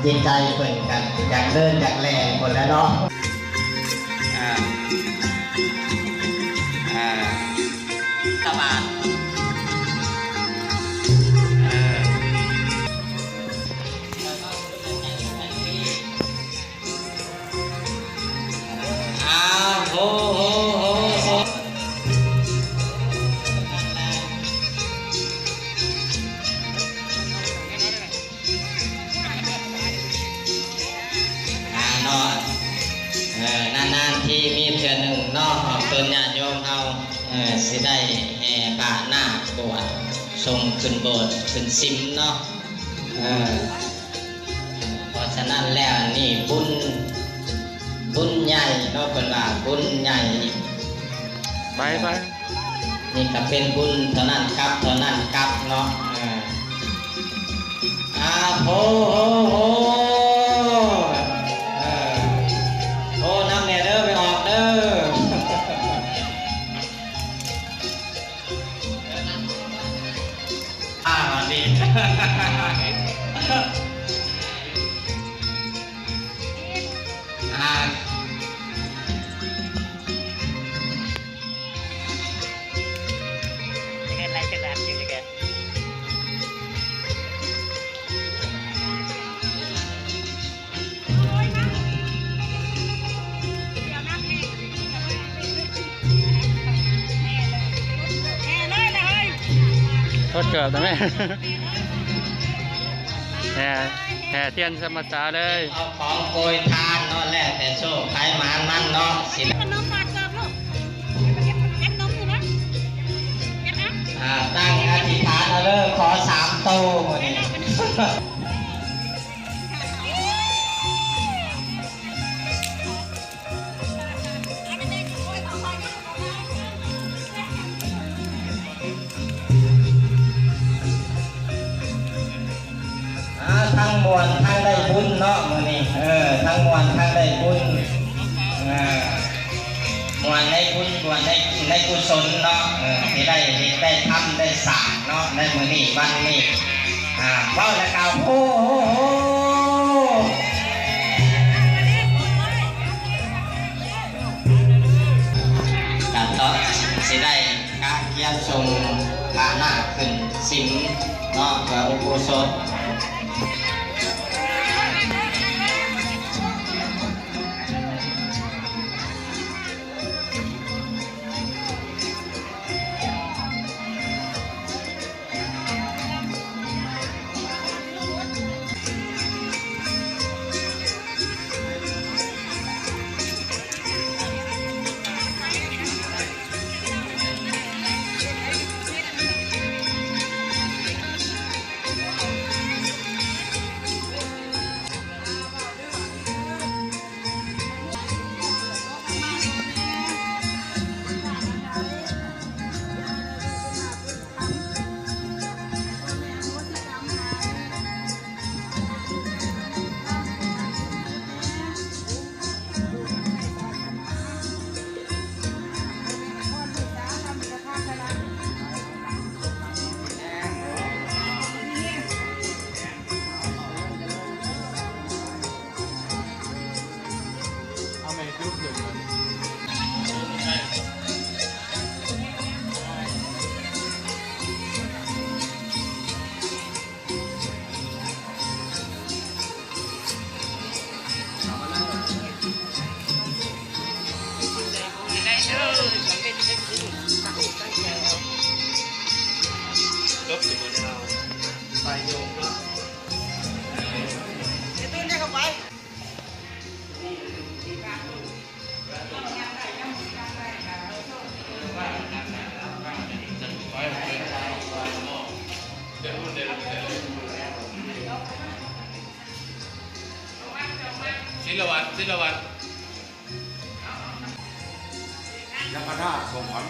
ຈິດໃຈເພິ່ນກໍຢາກເດີນຢາກແລ່ນພຸ້ນແຫຼະເນາະ. ອ່າ ອ່າ ສະບາຍ ເອີ ອ້າວ ໂຫ ໂຫ ໂຫ ອ່າ ເນາະ ເອີ ນານໆ ທີ່ມີເທື່ອໜຶ່ງເນາະ ເພິ່ນຍາດໂຍມເຮົາ ເອີ ຊິໄດ້ແຫ່ພະນາກບວດ ສົ່ງຂຶ້ນໂບດຂຶ້ນສິມເນາະ ເອີ ເພາະສະນັ້ນແລ້ວ ນີ້ບຸນ ບຸນໃຫຍ່ເນາະ ເພິ່ນວ່າບຸນໃຫຍ່ ໄປ ໄປ ນີ້ກໍເປັນບຸນເທົ່ານັ້ນກັບເທົ່ານັ້ນກັບເນາະ ເອີ ອາ ໂພ ໂພ ໂພ ເອີ ໂພນຳແດ່ເດີ ໄປອອກເດີ. ອ່າ ດີ ອ່າ ຖອດເກີບໄດ້ໄໝ? ແຫ່ ແຫ່ທຽນຊຳມະສາເລີຍ ເອົາຂອງໂປຍທານເນາະ ແລ້ວແຕ່ໂຊກໃຜໝານມັນເນາະ ຊິ ຂະໜົມບາດເກີບລູກ ເກັບ ເກັບນົມຢູ່ນະ ເກັບເອົາ ອ່າ ຕັ້ງອະທິຖານເອົາເລີຍ ຂໍສາມໂຕມື້ນີ້. ອ່າ ທັງມ່ວນທັງໄດ້ບຸນເນາະມື້ນີ້ ເອີ ທັງມ່ວນທັງໄດ້ບຸນ ເອີ ມ່ວນໃນບຸນ ມ່ວນໃນ ໃນກຸສົນເນາະ ເອີ ທີ່ໄດ້ເຮັດໄດ້ທຳໄດ້ສ້າງເນາະ ໃນມື້ນີ້ວັນນີ້ ອ່າ ເວົ້າແລ້ວກໍ ໂອ້ ໂອ້ ໂອ້ ກະຕ້ອງຊິໄດ້ກະກຽມສົ່ງພະນາກຂຶ້ນສິມເນາະ ເພື່ອອຸໂບສົດ. ສິລະວັດ ສິລະວັດ. ແລ້ວພັນຫ້າ ຂອງຂວັນ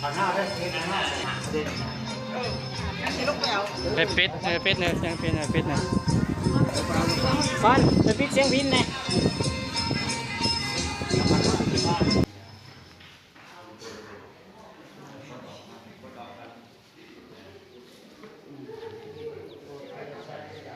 ພັນຫ້າ ໄດ້ເຮັດໃຫ້ຫ້າ ໄປປິດ ໄປປິດແດ່ ຍັງປິດ ໄປປິດແດ່ ຟັນ ໄປປິດສຽງພິນແດ່. ໂອ້ ໄປໃສ່ໃຫຍ່